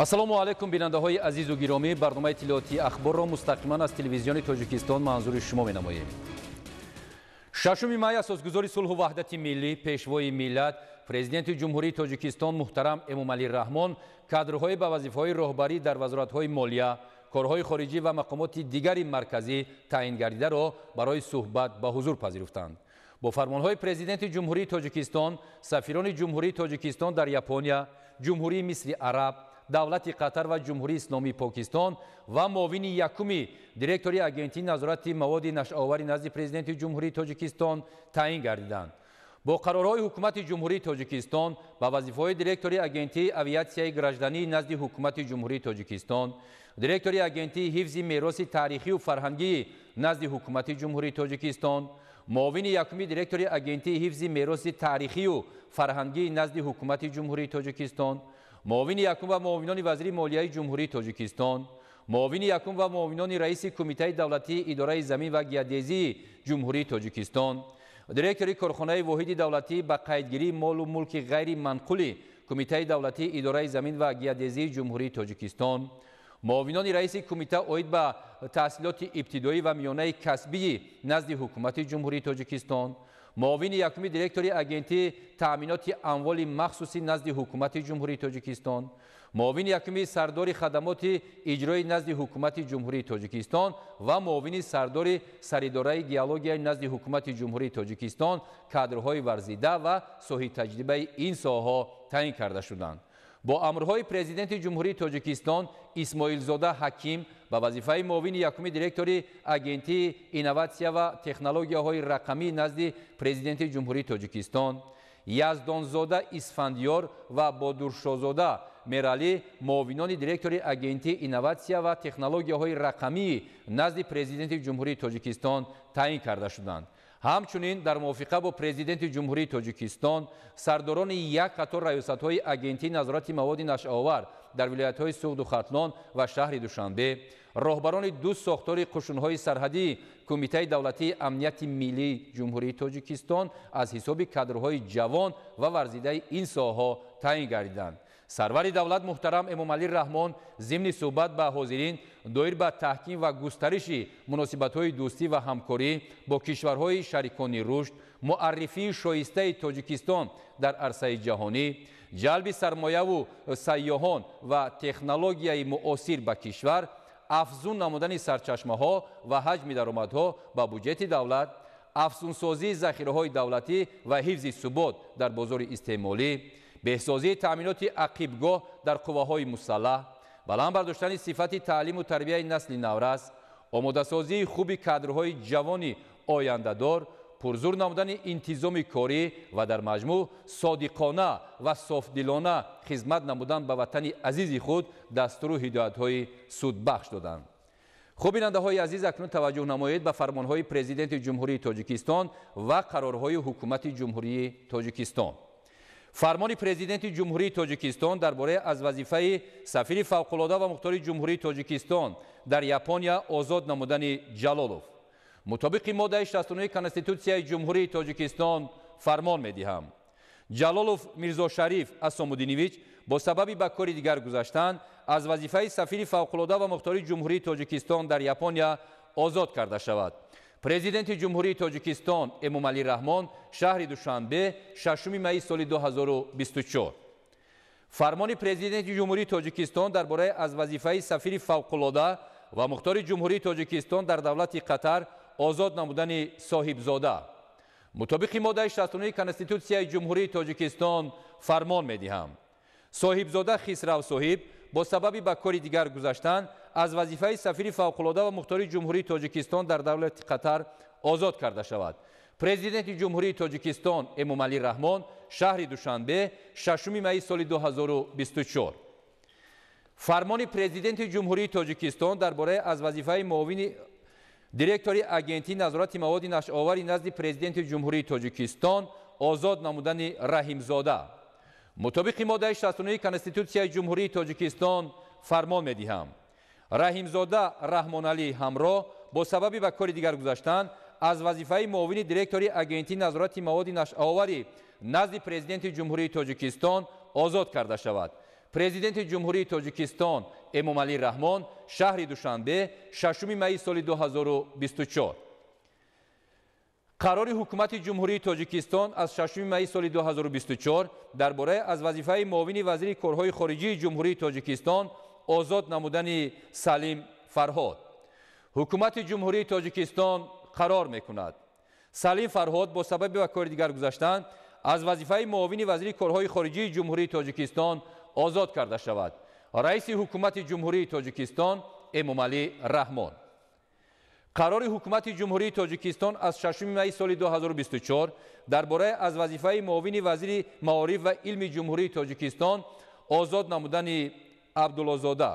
Ассалому алайкум, бинандаҳои азизу гиромӣ. Барномаи иттилоотии Ахборро мустақиман аз телевизиони Тоҷикистон манзури шумо менамоем. 6 май асосгузори сулҳу ваҳдати миллӣ, пешвои миллат, президенти Ҷумҳурии Тоҷикистон муҳтарам Эмомалӣ Раҳмон кадрҳои ба вазифаҳои роҳбарӣ дар вазоратҳои молия, корҳои хориҷӣ ва мақомоти дигари марказӣ таъин гардидаро барои суҳбат ба ҳузур пазируфтанд. Бо фармонҳои президенти Ҷумҳурии Тоҷикистон сафирони Ҷумҳурии Тоҷикистон дар Япония, Ҷумҳурии Мисри Араб, давлати Қатар ва Ҷумҳурии Исломии Покистон ва муовини якуми директори Агентии назорати маводи нашъаовари назди президенти Ҷумҳурии Тоҷикистон таъин гардиданд. Бо қарорҳои Ҳукумати Ҷумҳурии Тоҷикистон ба вазифаҳои директори Агентии авиатсияи граждании назди Ҳукумати Ҷумҳурии Тоҷикистон, директори Агентии ҳифзи мероси таърихию фарҳангии назди Ҳукумати Ҷумҳурии Тоҷикистон, муовини якуми директори Агентии ҳифзи мероси таърихию фарҳангии назди Ҳукумати Ҷумҳурии Тоҷикистон, муовини якум ва муовинони вазири молияи Ҷумҳурии Тоҷикистон, муовини якум ва муовинони раиси Кумитаи давлатии идораи замин ва геодезии Ҷумҳурии Тоҷикистон, директори корхонаи воҳиди давлатӣ ба қайдгирии молу мулки ғайриманқули Кумитаи давлатии идораи замин ва геодезии Ҷумҳурии Тоҷикистон, муовинони раиси кумита оид ба таҳсилоти ибтидоӣ ва миёнаи касбии назди Ҳукумати Ҷумҳурии Тоҷикистон, муовини якуми директори Агентии таъминоти амволи махсуси назди Ҳукумати Ҷумҳурии Тоҷикистон, муовини якуми сардори хадамоти иҷрои назди Ҳукумати Ҷумҳурии Тоҷикистон ва муовини сардори саридораи геологияи назди Ҳукумати Ҷумҳурии Тоҷикистон кадрҳои варзида ва соҳибтаҷрибаи ин соҳаҳо таъин карда шуданд. Бо амрҳои президенти Ҷумҳурии Тоҷикистон Исмоилзода Ҳаким ба вазифаи муовини якуми директори Агентии инноватсия ва технологияҳои рақамӣ назди президенти Ҷумҳурии Тоҷикистон, Яздонзода Исфандиёр ва Бодуршозода Мералӣ муовинони директори Агентии инноватсия ва технологияҳои рақамии назди президенти Ҷумҳурии Тоҷикистон таъин карда шуданд. Ҳамчунин дар мувофиқа бо президенти Ҷумҳурии Тоҷикистон сардорони як қатор раёсатҳои Агентии назорати маводи нашъаовар дар вилоятҳои Суғду Хатлон ва шаҳри Душанбе, роҳбарони ду сохтори қушунҳои сарҳадии Кумитаи давлатии амнияти миллии Ҷумҳурии Тоҷикистон аз ҳисоби кадрҳои ҷавон ва варзидаи ин соҳаҳо таъин гардиданд. Сарвари давлат муҳтарам Эмомалӣ Раҳмон зимни суҳбат ба ҳозирин доир ба таҳким ва густариши муносибатҳои дӯстӣ ва ҳамкорӣ бо кишварҳои шарикони рушд, муаррифии шоистаи Тоҷикистон дар арсаи ҷаҳонӣ, ҷалби сармояву сайёҳон ва технологияи муосир ба кишвар, афзун намудани сарчашмаҳо ва ҳаҷми даромадҳо ба буҷети давлат, афзунсозии захираҳои давлатӣ ва ҳифзи субот дар бозори истеъмолӣ, беҳсозии таъминоти ақибгоҳ дар қувваҳои мусаллаҳ, баланд бардоштани сифати таълиму тарбияи насли наврас, омодасозии хуби кадрҳои ҷавони ояндадор, пурзур намудани интизоми корӣ ва дар маҷмӯъ содиқона ва софдилона хизмат намудан ба ватани азизи худ дастуру ҳидоятҳои судбахш доданд. Хуб, бинандаҳои азиз, акнун таваҷҷӯҳ намоед ба фармонҳои президенти Ҷумҳурии Тоҷикистон ва қарорҳои Ҳукумати Ҷумҳурии Тоҷикистон. Фармони президенти Ҷумҳурии Тоҷикистон дар бораи аз вазифаи сафири фавқулода ва мухтори Ҷумҳурии Тоҷикистон дар Япония озод намудани Ҷалолов. Мутобиқи моддаи 69 Конститутсияи Ҷумҳурии Тоҷикистон фармон медиҳам. Ҷалолов Мирзошариф Асомуддинович бо сабаби ба кори дигар гузаштан аз вазифаи сафири фавқулода ва мухтори Ҷумҳурии Тоҷикистон дар Япония озод карда шавад. Президенти Ҷумҳурии Тоҷикистон Эмомалӣ Раҳмон, шаҳри Душанбе, 6 майи соли 2024. Фармони президенти Ҷумҳурии Тоҷикистон дар бораи аз вазифаи сафири фавқулода ва мухтори Ҷумҳурии Тоҷикистон дар давлати Қатар озод намудани Соҳибзода. Мутобиқи моддаи 69 Конститутсияи Ҷумҳурии Тоҷикистон фармон медиҳам. Соҳибзода Хисрав Соҳиб бо сабаби ба кори дигар гузаштан аз вазифаи сафири фавқулода ва мухтори Ҷумҳурии Тоҷикистон дар давлати Қатар озод карда шавад. Президенти Ҷумҳурии Тоҷикистон Эмомалӣ Раҳмон, шаҳри Душанбе, 6 майи соли 2024. Фармони президенти Ҷумҳурии Тоҷикистон дар бораи аз вазифаи муовини директори Агентии назорати маводи нашъаовари назди президенти Ҷумҳурии Тоҷикистон озод намудани Раҳимзода. Мутобиқи моддаи 69 Конститутсияи Ҷумҳурии Тоҷикистон фармон медиҳам. Раҳимзода Раҳмоналӣ ҳамроҳ бо сабаби ба кори дигар гузаштан аз вазифаи муовини директори Агентии назорати маводи нашъаовари назди президенти Ҷумҳурии Тоҷикистон озод карда шавад. Президенти Ҷумҳурии Тоҷикистон Эмомалӣ Раҳмон, шаҳри Душанбе, 6 майи соли 2024. Қарори Ҳукумати Ҷумҳурии Тоҷикистон аз 6 майи соли 2024 дар бораи аз вазифаи муовини вазири корҳои хориҷии Ҷумҳурии Тоҷикистон озод намудани Салим Фарҳод. Ҳукумати Ҷумҳурии Тоҷикистон қарор мекунад: Салим Фарҳод бо сабаби ба кори дигар гузаштан аз вазифаи муовини вазири корҳои хориҷии Ҷумҳурии Тоҷикистон озод карда шавад. Раиси Ҳукумати Ҷумҳурии Тоҷикистон Эмомалӣ Раҳмон. Қарори Ҳукумати Ҷумҳурии Тоҷикистон аз 6 майи соли 2024 дар бораи аз вазифаи муовини вазири маориф ва илми Ҷумҳурии Тоҷикистон озод намудани Абдуллозода.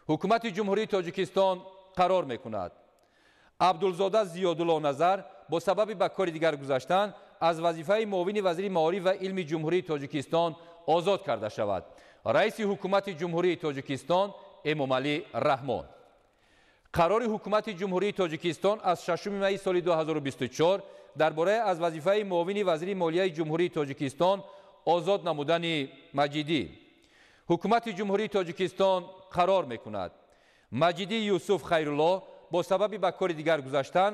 Ҳукумати Ҷумҳурии Тоҷикистон қарор мекунад: Абдулзода Зиёдулло Назар бо сабаби ба кори дигар гузаштан аз вазифаи муовини вазири маориф ва илми Ҷумҳурии Тоҷикистон озод карда шавад. Раиси Ҳукумати Ҷумҳурии Тоҷикистон Эмомалӣ Раҳмон. Қарори Ҳукумати Ҷумҳурии Тоҷикистон аз 6 майи соли 2024 дар бораи аз вазифаи муовини вазири молияи Ҷумҳурии Тоҷикистон озод намудани Маҷидӣ. Ҳукумати Ҷумҳурии Тоҷикистон қарор мекунад: Маҷидӣ Юсуф Хайрулло бо сабаби ба кори дигар гузаштан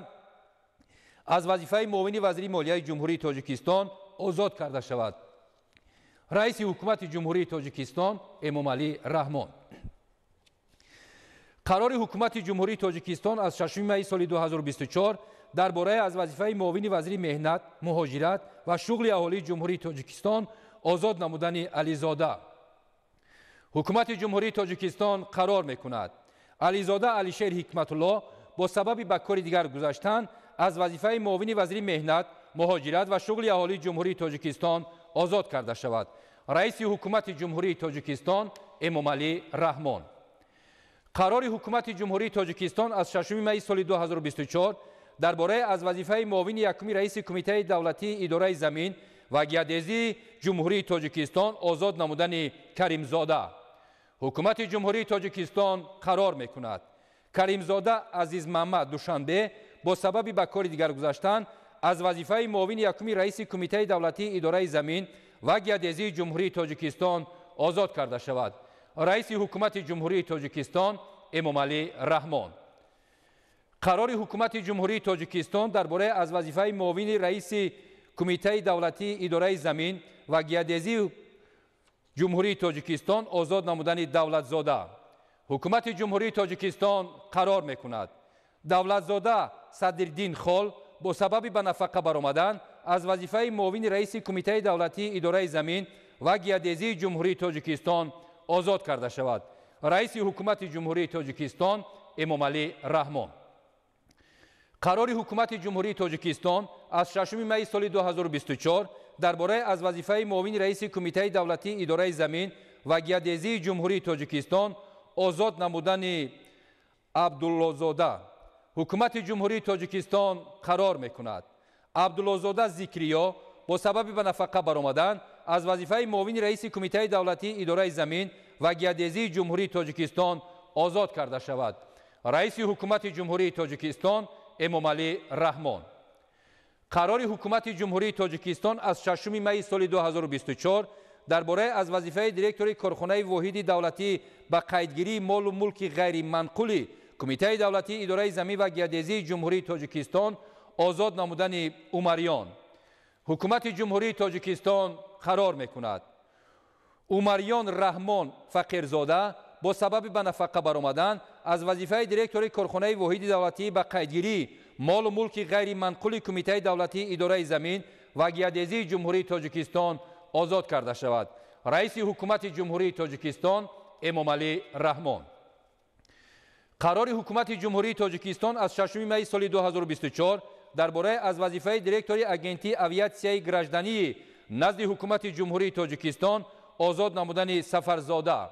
аз вазифаи муовини вазири молияи Ҷумҳурии Тоҷикистон озод карда шавад. Раиси Ҳукумати Ҷумҳурии Тоҷикистон Эмомалӣ Раҳмон. Қарори Ҳукумати Ҷумҳурии Тоҷикистон аз 6 майи соли 2024 дар бораи аз вазифаи муовини вазири меҳнат, муҳоҷират ва шуғли аҳолии Ҷумҳурии Тоҷикистон озод намудани Ализода. Ҳукумати Ҷумҳурии Тоҷикистон қарор мекунад: Ализода Алишер Ҳикматулло бо сабаби ба кори дигар гузаштан аз вазифаи муовини вазири меҳнат, муҳоҷират ва шуғли аҳолии Ҷумҳурии Тоҷикистон озод карда шавад. Раиси Ҳукумати Ҷумҳурии Тоҷикистон Эмомалӣ Раҳмон. Қарори Ҳукумати Ҷумҳурии Тоҷикистон аз 6 майи соли 2024 дар бораи аз вазифаи муовини якуми раиси Кумитаи давлатии идораи замин ва геодезии Ҷумҳурии Тоҷикистон озод намудани Каримзода. Ҳукумати Ҷумҳурии Тоҷикистон қарор мекунад: Каримзода Азизмамад Душанбе бо сабаби ба кори дигар гузаштан аз вазифаи муовини якуми раиси Кумитаи давлатии идораи замин ва геодезии Ҷумҳурии Тоҷикистон озод карда шавад. Раиси Ҳукумати Ҷумҳурии Тоҷикистон Эмомалӣ Раҳмон. Қарори Ҳукумати Ҷумҳурии Тоҷикистон дар бораи аз вазифаи муовини раиси Кумитаи давлатии идораи замин ва геодезии Ҷумҳурии Тоҷикистон озод намудани Давлатзода. Ҳукумати Ҷумҳурии Тоҷикистон қарор мекунад: Давлатзода Садриддин Хол бо сабаби ба нафақа баромадан аз вазифаи муовини раиси Кумитаи давлатии идораи замин ва геодезии Ҷумҳурии Тоҷикистон озод карда шавад. Раиси Ҳукумати Ҷумҳурии Тоҷикистон Эмомалӣ Раҳмон. Қарори Ҳукумати Ҷумҳурии Тоҷикистон аз 6 майи соли 2024 дар бораи аз вазифаи муовини раиси Кумитаи давлатии идораи замин ва геодезии Ҷумҳурии Тоҷикистон озод намудани Абдуллозода. Ҳукумати Ҷумҳурии Тоҷикистон қарор мекунад: Абдуллозода Зикриё бо сабаби ба нафақа баромадан аз вазифаи муовини раиси Кумитаи давлатии идораи замин ва геодезии Ҷумҳурии Тоҷикистон озод карда шавад. Раиси Ҳукумати Ҷумҳурии Тоҷикистон Эмомалӣ Раҳмон. Қарори Ҳукумати Ҷумҳурии Тоҷикистон аз 6 майи соли 2024 дар бораи аз вазифаи директори корхонаи воҳиди давлатӣ ба қайдгирии молу мулки ғайриманқули Кумитаи давлатии идораи замин ва геодезии Ҷумҳурии Тоҷикистон озод намудани Умариён. Ҳукумати Ҷумҳурии Тоҷикистон қарор мекунад: Умариён Раҳмон Фақирзода бо сабаби ба нафақа баромадан аз вазифаи директори корхонаи воҳиди давлатӣ ба қайдгирии молу мулки ғайриманқули Кумитаи давлатии идораи замин ва геодезии Ҷумҳурии Тоҷикистон озод карда шавад. Раиси Ҳукумати Ҷумҳурии Тоҷикистон Эмомалӣ Раҳмон. Қарори Ҳукумати Ҷумҳурии Тоҷикистон аз 6 майи соли 2024 дар бораи аз вазифаи директори Агентии авиатсияи граждании назди Ҳукумати Ҷумҳурии Тоҷикистон озод намудани Сафарзода.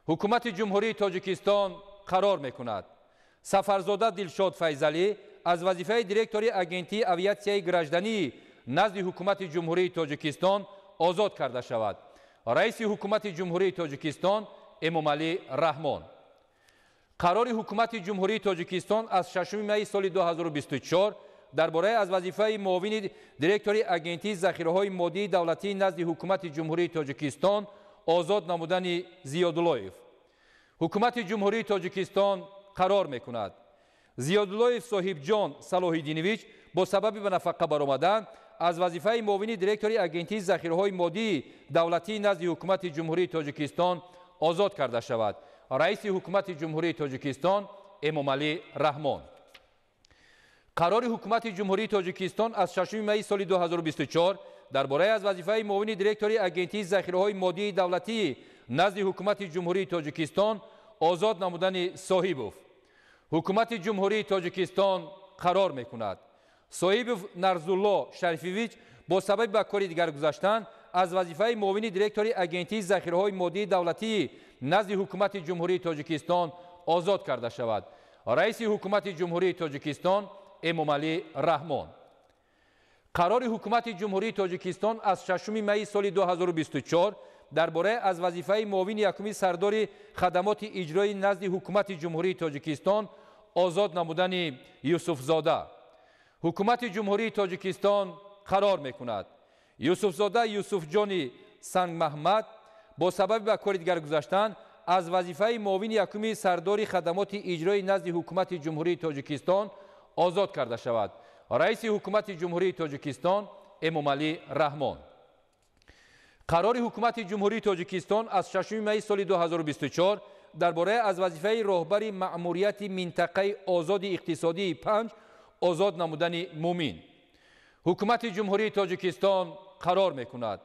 Ҳукумати Ҷумҳурии Тоҷикистон қарор мекунад: Сафарзода Дилшод Файзалӣ аз вазифаи директори Агентии авиатсияи граждании назди Ҳукумати Ҷумҳурии Тоҷикистон озод карда шавад. Раиси Ҳукумати Ҷумҳурии Тоҷикистон Эмомалӣ Раҳмон. Қарори Ҳукумати Ҷумҳурии Тоҷикистон аз 6 майи соли 2024 дар бораи аз вазифаи муовини директори Агентии захираҳои моддии давлатии назди Ҳукумати Ҷумҳурии Тоҷикистон озод намудани Зиёдуллоев. Ҳукумати Ҷумҳурии Тоҷикистон қарор мекунад: Зиёдуллоев Соҳибҷон Салоҳиддинович бо сабаби ба нафақа баромадан аз вазифаи муовини директори Агентии захираҳои моддии давлатии назди Ҳукумати Ҷумҳурии Тоҷикистон озод карда шавад. Раиси Ҳукумати Ҷумҳурии Тоҷикистон Эмомалӣ Раҳмон. Қарори Ҳукумати Ҷумҳурии Тоҷикистон аз 6 майи соли 2024 дар бораи аз вазифаи муовини директори Агентии захираҳои моддии давлатии назди Ҳукумати Ҷумҳурии Тоҷикистон озод намудани Соҳибов. Ҳукумати Ҷумҳурии Тоҷикистон қарор мекунад: Соҳибов Нарзулло Шарифович бо сабаби ба кори дигар гузаштан аз вазифаи муовини директори Агентии захираҳои моддии давлатии назди Ҳукумати Ҷумҳурии Тоҷикистон озод карда шавад. Раиси Ҳукумати Ҷумҳурии Тоҷикистон Эмомалӣ Раҳмон. Қарори Ҳукумати Ҷумҳурии Тоҷикистон аз 6 майи соли 2024 дар бораи аз вазифаи муовини якуми сардори хадамоти иҷроии назди Ҳукумати Ҷумҳурии Тоҷикистон озод намудани Юсуфзода. Ҳукумати Ҷумҳурии Тоҷикистон қарор мекунад: Юсуфзода Юсуфҷони Сангмаҳмад бо сабаби ба кори дигар гузаштан аз вазифаи муовини якуми сардори хадамоти иҷроии назди Ҳукумати Ҷумҳурии Тоҷикистон озод карда шавад. Раиси Ҳукумати Ҷумҳурии Тоҷикистон Эмомалӣ Раҳмон. Қарори Ҳукумати Ҷумҳурии Тоҷикистон аз 6 майи соли 2024 дар бораи аз вазифаи роҳбари маъмурияти минтақаи озоди иқтисодии 5 озод намудани Мумин. Ҳукумати Ҷумҳурии Тоҷикистон қарор мекунад: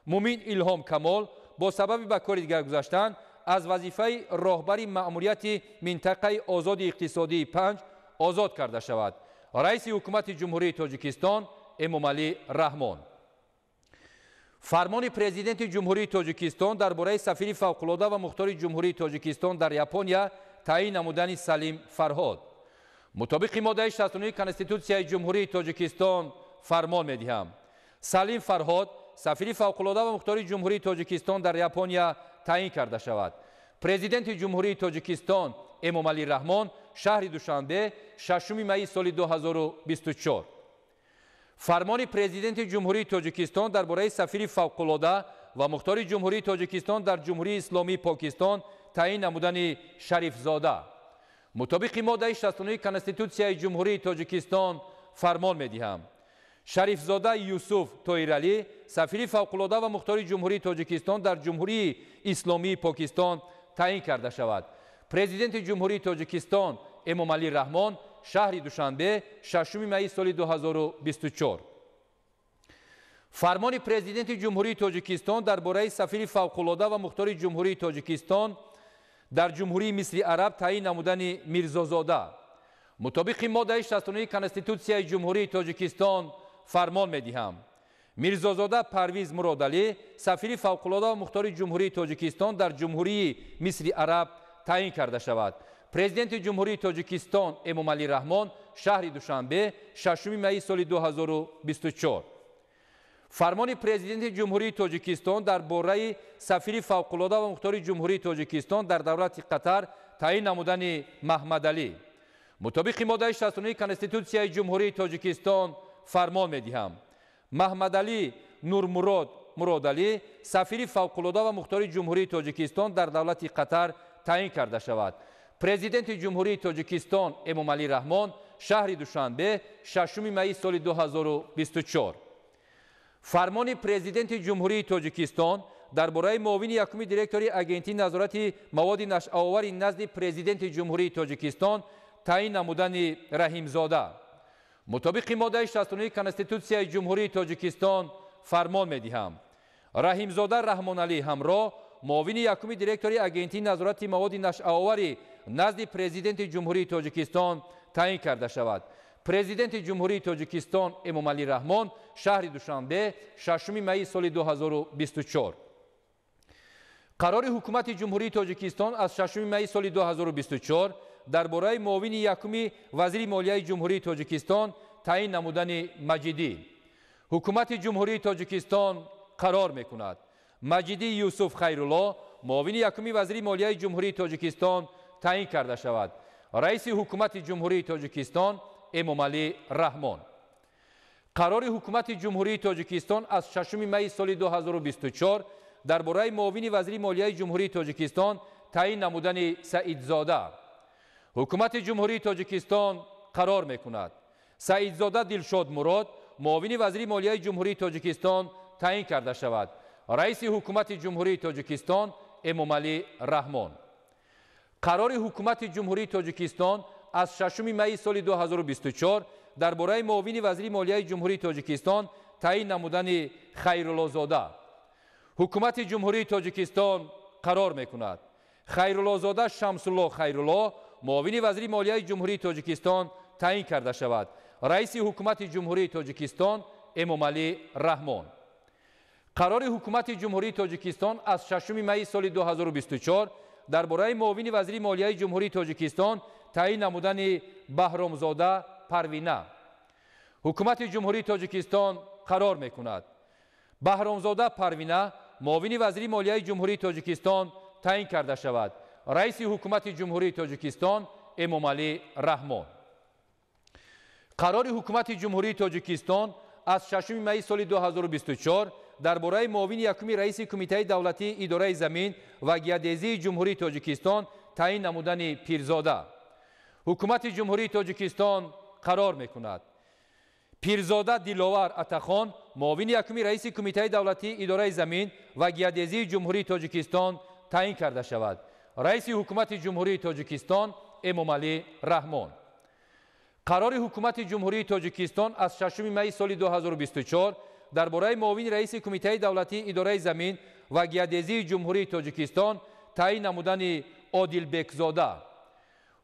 Мумин Илҳом Камол бо сабаби ба кори дигар гузаштан аз вазифаи роҳбари маъмурияти минтақаи озоди иқтисодии 5 озод карда шавад. Раиси Ҳукумати Ҷумҳурии Тоҷикистон Эмомалӣ Раҳмон. Фармони Президенти Ҷумҳурии Тоҷикистон дар бораи сафири фавқулода ва мухтори Ҷумҳурии Тоҷикистон дар Япония таъин намудани Салим Фарҳод. Мутобиқи моддаи 69 Конститутсияи Ҷумҳурии Тоҷикистон фармон медиҳам: Салим Фарҳод сафири фавқулода ва мухтори Ҷумҳурии Тоҷикистон дар Япония таъин карда шавад. Президенти Ҷумҳурии Тоҷикистон Эмомалӣ Раҳмон, шаҳри Душанбе, 6 майи соли 2024. Фармони Президенти Ҷумҳурии Тоҷикистон дар бораи сафири фавқулода ва мухтори Ҷумҳурии Тоҷикистон дар Ҷумҳурии Исломии Покистон таъин намудани Шарифзода. Мутобиқи моддаи 69 Конститутсияи Ҷумҳурии Тоҷикистон фармон медиҳам: Шарифзода Юсуф Тоиралӣ сафири фавқулода ва мухтори Ҷумҳурии Тоҷикистон дар Ҷумҳурии Исломии Покистон таъин карда шавад. Президенти Ҷумҳурии Тоҷикистон Эмомалӣ Раҳмон, шаҳри Душанбе, 6 майи соли 2024. Фармони Президенти Ҷумҳурии Тоҷикистон дар бораи сафири фавқулода ва мухтори Ҷумҳурии Тоҷикистон дар Ҷумҳурии Мисри Араб таъин намудани Мирзозода. Мутобиқи моддаи 69 Конститутсияи Ҷумҳурии Тоҷикистон фармон медиҳам: Мирзозода Парвиз Муродалӣ сафири фавқулода ва мухтори Ҷумҳурии Тоҷикистон дар Ҷумҳурии Мисри Араб таъин карда шавад. Президенти Ҷумҳурии Тоҷикистон Эмомалӣ Раҳмон, шаҳри Душанбе, 6 майи соли 2024. Фармони Президенти Ҷумҳурии Тоҷикистон дар бораи сафири фавқулода ва мухтори Ҷумҳурии Тоҷикистон дар давлати Қатар таъин намудани Маҳмадалӣ. Мутобиқи моддаи 69 Конститутсияи Ҷумҳурии Тоҷикистон фармон медиҳам: Маҳмадалӣ Нурмурод Муродалӣ сафири фавқулода ва мухтори Ҷумҳурии Тоҷикистон дар давлати Қатар таъин карда шавад. Президенти Ҷумҳурии Тоҷикистон Эмомалӣ Раҳмон, шаҳри Душанбе, 6 майи соли 2024. Фармони Президенти Ҷумҳурии Тоҷикистон дар бораи муовини якуми директори Агентии назорати маводи нашъаовари назди Президенти Ҷумҳурии Тоҷикистон таъин намудани Раҳимзода. Мутобиқи моддаи 69 Конститутсияи Ҷумҳурии Тоҷикистон фармон медиҳам: Раҳимзода Раҳмоналӣ ҳамроҳ муовини якуми директори Агентии назорати маводи нашъаовари назди Президенти Ҷумҳурии Тоҷикистон таъин карда шавад. Президенти Ҷумҳурии Тоҷикистон Эмомалӣ Раҳмон, шаҳри Душанбе, 6 майи соли 2024. Қарори Ҳукумати Ҷумҳурии Тоҷикистон аз 6 майи соли 2024 дар бораи муовини якуми вазири молияи Ҷумҳурии Тоҷикистон таъин намудани Маҷидӣ. Ҳукумати Ҷумҳурии Тоҷикистон қарор мекунад: Маҷидӣ Юсуф Хайрулло муовини якуми вазири молияи Ҷумҳурии Тоҷикистон таъин карда шавад. Раиси Ҳукумати Ҷумҳурии Тоҷикистон Эмомалӣ Раҳмон. Қарори Ҳукумати Ҷумҳурии Тоҷикистон аз 6 майи соли 2024 дар бораи муовини вазири молияи Ҷумҳурии Тоҷикистон таъин намудани Саидзода. Ҳукумати Ҷумҳурии Тоҷикистон қарор мекунад: Саидзода Дилшод Мурод муовини вазири молияи Ҷумҳурии Тоҷикистон таъин карда шавад. Раиси Ҳукумати Ҷумҳурии Тоҷикистон Эмомалӣ Раҳмон. Қарори Ҳукумати Ҷумҳурии Тоҷикистон аз 6 майи соли 2024 дар бораи муовини вазири молияи Ҷумҳурии Тоҷикистон таъин намудани Хайруллозода. Ҳукумати Ҷумҳурии Тоҷикистон қарор мекунад: Хайруллозода Шамсулло Хайрулло муовини вазири молияи Ҷумҳурии Тоҷикистон таъин карда шавад. Раиси Ҳукумати Ҷумҳурии Тоҷикистон Эмомалӣ Раҳмон. Қарори Ҳукумати Ҷумҳурии Тоҷикистон аз 6 майи соли 2024 дар бораи муовини вазири молияи Ҷумҳурии Тоҷикистон таъин намудани Баҳромзода Парвина. Ҳукумати Ҷумҳурии Тоҷикистон қарор мекунад: Баҳромзода Парвина муовини вазири молияи Ҷумҳурии Тоҷикистон таъин карда шавад. Раиси Ҳукумати Ҷумҳурии Тоҷикистон Эмомалӣ Раҳмон. Қарори Ҳукумати Ҷумҳурии Тоҷикистон аз 6 майи соли 2024 дар бораи муовини якуми раиси Кумитаи давлатии идораи замин ва геодезии Ҷумҳурии Тоҷикистон таъин намудани Пирзода. Ҳукумати Ҷумҳурии Тоҷикистон қарор мекунад: Пирзода Диловар Атахон муовини якуми раиси Кумитаи давлатии идораи замин ва геодезии Ҷумҳурии Тоҷикистон таъин карда шавад. Раиси Ҳукумати Ҷумҳурии Тоҷикистон Эмомалӣ Раҳмон. Қарори Ҳукумати Ҷумҳурии Тоҷикистон аз 6 майи соли 2024 дар бораи муовини раиси Кумитаи давлатии идораи замин ва геодезии Ҷумҳурии Тоҷикистон таъин намудани Одилбекзода.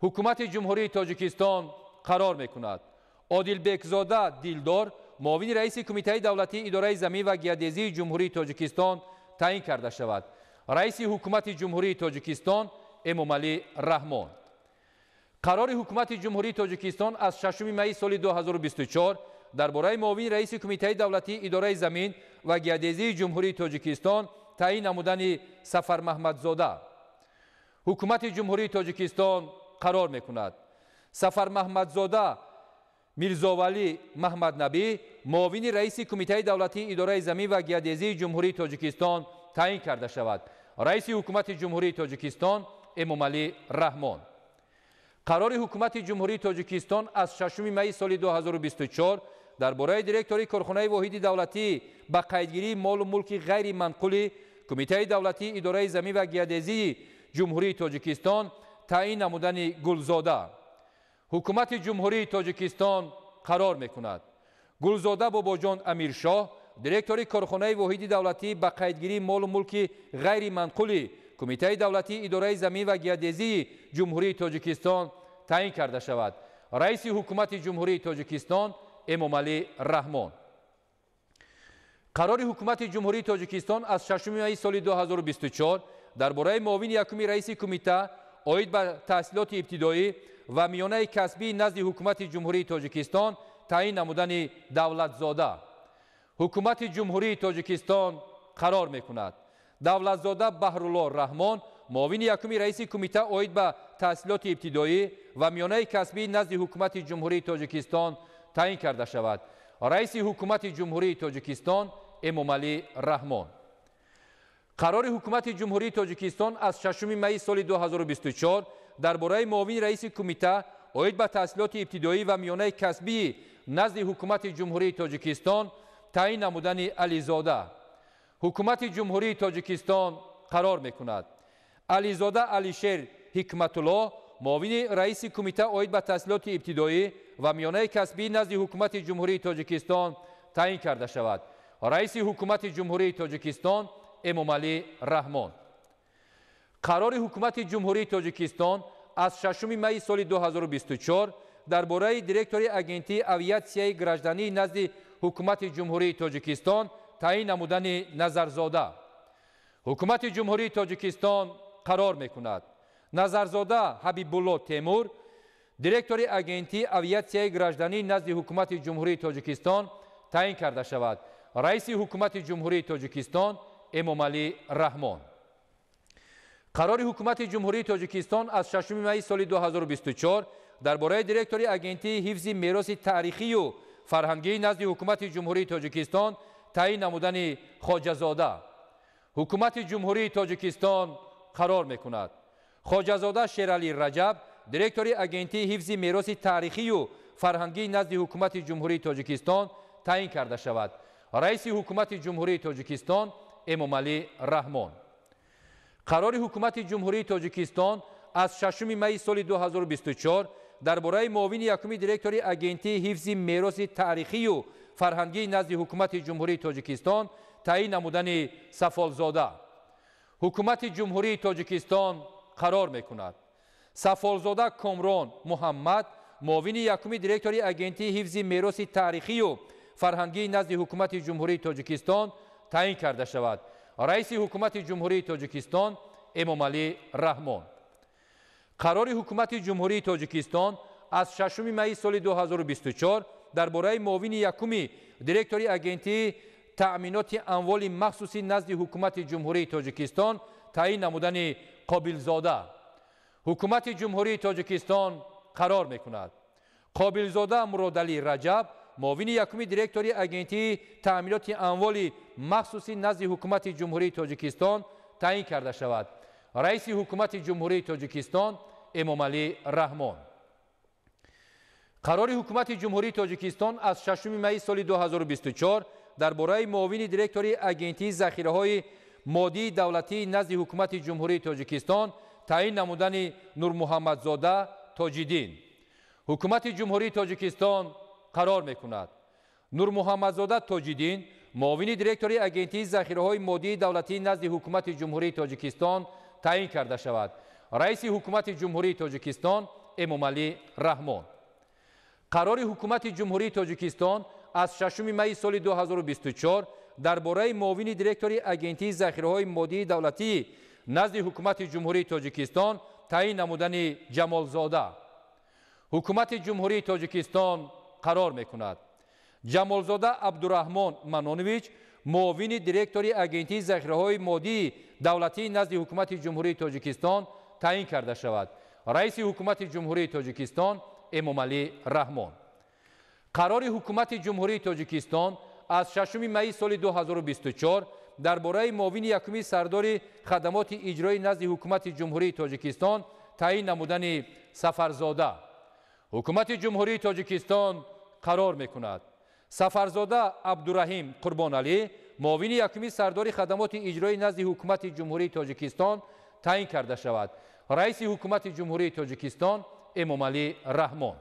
Ҳукумати Ҷумҳурии Тоҷикистон қарор мекунад: Одилбекзода Дилдор муовини раиси Кумитаи давлатии идораи замин ва геодезии Ҷумҳурии Тоҷикистон таъин карда шавад. Раиси Ҳукумати Ҷумҳурии Тоҷикистон Эмомалӣ Раҳмон. Қарори Ҳукумати Ҷумҳурии Тоҷикистон аз 6 майи соли 2024 дар бораи муовини раиси Кумитаи давлатии идораи замин ва геодезии Ҷумҳурии Тоҷикистон таъин намудани Сафармаҳмадзода. Ҳукумати Ҷумҳурии Тоҷикистон қарор мекунад: Сафармаҳмадзода Мирзовалӣ Маҳмаднабӣ муовини раиси Кумитаи давлатии идораи замин ва геодезии Ҷумҳурии Тоҷикистон таъин карда шавад. Раиси Ҳукумати Ҷумҳурии Тоҷикистон Эмомалӣ Раҳмон. Қарори Ҳукумати Ҷумҳурии Тоҷикистон аз 6 майи соли 2024 дар бораи директори корхонаи воҳиди давлатӣ ба қайдгирии молу мулки ғайриманқули Кумитаи давлатии идораи замин ва геодезии Ҷумҳурии Тоҷикистон таъин намудани Гулзода. Ҳукумати Ҷумҳурии Тоҷикистон қарор мекунад: Гулзода Бобоҷон Амиршоҳ директори корхонаи воҳиди давлатӣ ба қайдгирии молу мулки ғайриманқули Кумитаи давлатии идораи замин ва геодезии Ҷумҳурии Тоҷикистон таъин карда шавад. Раиси Ҳукумати Ҷумҳурии Тоҷикистон Эмомалӣ Раҳмон. Қарори Ҳукумати Ҷумҳурии Тоҷикистон аз 6 майи соли 2024 дар бораи муовини якуми раиси кумита оид ба таҳсилоти ибтидоӣ ва миёнаи касбӣ назди Ҳукумати Ҷумҳурии Тоҷикистон таъин намудани Давлатзода. Ҳукумати Ҷумҳурии Тоҷикистон қарор мекунад: Давлатзода Баҳрулло Раҳмон муовини якуми раиси кумита оид ба таҳсилоти ибтидоӣ ва миёнаи касбӣ назди Ҳукумати Ҷумҳурии Тоҷикистон таъин карда шавад. Раиси Ҳукумати Ҷумҳурии Тоҷикистон Эмомалӣ Раҳмон. Қарори Ҳукумати Ҷумҳурии Тоҷикистон аз 6 майи соли 2024 дар бораи муовини раиси кумита оид ба таҳсилоти ибтидоӣ ва миёнаи касбӣ назди Ҳукумати Ҷумҳурии Тоҷикистон таъин намудани Ализода. Ҳукумати Ҷумҳурии Тоҷикистон қарор мекунад: Ализода Алишер Ҳикматулло муовини раиси кумита оид ба таҳсилоти ибтидоӣ ва миёнаи касбӣ назди Ҳукумати Ҷумҳурии Тоҷикистон таъин карда шавад. Раиси Ҳукумати Ҷумҳурии Тоҷикистон Эмомалӣ Раҳмон. Қарори Ҳукумати Ҷумҳурии Тоҷикистон аз 6 майи соли 2024 дар бораи директори Агентии авиатсияи гражданӣ назди Ҳукумати Ҷумҳурии Тоҷикистон таъин намудани Назарзода. Ҳукумати Ҷумҳурии Тоҷикистон қарор мекунад: Назарзода Ҳабибулло Темур директори Агентии авиатсияи гражданӣ назди Ҳукумати Ҷумҳурии Тоҷикистон таъин карда шавад. Раиси Ҳукумати Ҷумҳурии Тоҷикистон Эмомалӣ Раҳмон. Қарори Ҳукумати Ҷумҳурии Тоҷикистон аз 6 майи соли 2024 дар бораи директори Агентии ҳифзи мероси таърихию фарҳангии назди Ҳукумати Ҷумҳурии Тоҷикистон таъин намудани Хоҷазода. Ҳукумати Ҷумҳурии Тоҷикистон қарор мекунад. Хоҷазода Шералӣ Раҷаб директори Агентии ҳифзи мероси таърихию фарҳангии назди Ҳукумати Ҷумҳурии Тоҷикистон таъин карда шавад. Раиси Ҳукумати Ҷумҳурии Тоҷикистон Эмомалӣ Раҳмон. Қарори Ҳукумати Ҷумҳурии Тоҷикистон аз 6 майи соли 2024 дар бораи муовини якуми директори Агентии ҳифзи мероси таърихию фарҳангии назди Ҳукумати Ҷумҳурии Тоҷикистон таъин намудани Сафолзода. Ҳукумати Ҷумҳурии Тоҷикистон қарор мекунад. Сафолзода Комрон Муҳаммад муовини якуми директори Агентии ҳифзи мероси таърихию фарҳангии назди Ҳукумати Ҷумҳурии Тоҷикистон таъин карда шавад. Раиси Ҳукумати Ҷумҳурии Тоҷикистон Эмомалӣ Раҳмон. Қарори Ҳукумати Ҷумҳурии Тоҷикистон аз 6 майи соли 2024 дар бораи муовини якуми директори Агентии таъминоти амволи махсуси назди Ҳукумати Ҷумҳурии Тоҷикистон таъин намудани Қобилзода. Ҳукумати Ҷумҳурии Тоҷикистон қарор мекунад. Қобилзода Муродалӣ Раҷаб муовини якуми директори Агентии таъминоти амволи махсуси назди Ҳукумати Ҷумҳурии Тоҷикистон таъин карда шавад. Раиси Ҳукумати Ҷумҳурии Тоҷикистон Эмомалӣ Раҳмон. Қарори Ҳукумати Ҷумҳурии Тоҷикистон аз 6 майи соли 2024 дар бораи муовини директори Агентии захираҳои моддии давлатии назди Ҳукумати Ҷумҳурии Тоҷикистон таъин намудани Нурмуҳаммадзода Тоҷиддин. Ҳукумати Ҷумҳурии Тоҷикистон қарор мекунад. Нурмуҳаммадзода Тоҷиддин муовини директори Агентии захираҳои моддии давлатии назди Ҳукумати Ҷумҳурии Тоҷикистон таъин карда шавад. Раиси Ҳукумати Ҷумҳурии Тоҷикистон Эмомалӣ Раҳмон. Қарори Ҳукумати Ҷумҳурии Тоҷикистон аз 6 майи соли 2024 дар бораи муовини директори Агентии захираҳои моддии давлатии назди Ҳукумати Ҷумҳурии Тоҷикистон таъин намудани Ҷамолзода. Ҳукумати Ҷумҳурии Тоҷикистон қарор мекунад. Ҷамолзода Абдураҳмон Манонович муовини директори Агентии захираҳои моддии давлатии назди Ҳукумати Ҷумҳурии Тоҷикистон таъин карда шавад. Раиси Ҳукумати Ҷумҳурии Тоҷикистон Эмомалӣ Раҳмон. Қарори Ҳукумати Ҷумҳурии Тоҷикистон аз 6 майи соли 2024 дар бораи муовини якуми сардори хадамоти иҷроӣ назди Ҳукумати Ҷумҳурии Тоҷикистон таъин намудани Сафарзода. Ҳукумати Ҷумҳурии Тоҷикистон қарор мекунад. Сафарзода Абдураҳим Қурбоналӣ муовини якуми сардори хадамоти иҷроӣ назди Ҳукумати Ҷумҳурии Тоҷикистон таъин карда шавад. Раиси Ҳукумати Ҷумҳурии Тоҷикистон Эмомалӣ Раҳмон.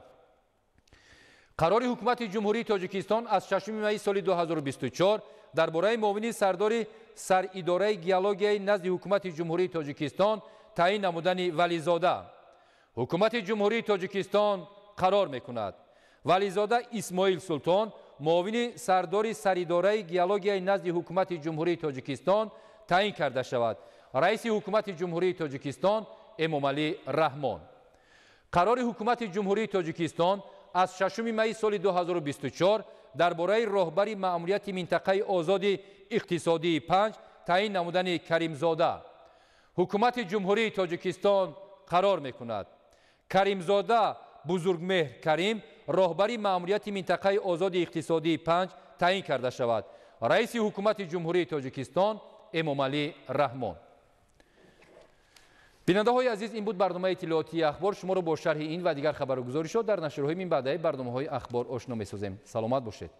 Қарори Ҳукумати Ҷумҳурии Тоҷикистон аз 6 майи соли 2024 дар бораи муовини сардори саридораи геологияи назди Ҳукумати Ҷумҳурии Тоҷикистон таъин намудани Вализода. Ҳукумати Ҷумҳурии Тоҷикистон қарор мекунад. Вализода Исмоил Султон муовини сардори саридораи геологияи назди Ҳукумати Ҷумҳурии Тоҷикистон таъин карда шавад. Раиси Ҳукумати Ҷумҳурии Тоҷикистон Эмомалӣ Раҳмон. Қарори Ҳукумати Ҷумҳурии Тоҷикистон аз 6 майи соли 2024 дар бораи роҳбари маъмурияти минтақаи озоди иқтисодии 5 таъин намудани Каримзода. Ҳукумати Ҷумҳурии Тоҷикистон қарор мекунад. Каримзода Бузургмеҳр Карим роҳбари маъмурияти минтақаи озоди иқтисодии 5 таъин карда шавад. Раиси Ҳукумати Ҷумҳурии Тоҷикистон Эмомалӣ Раҳмон. Бинандаҳои азиз, ин буд барномаи иттилоотии Ахбор. Шуморо бо шарҳи ин ва дигар хабару гузоришот дар нашрҳои минбаъдаи барномаҳои Ахбор ошно месозем. Саломат бошед.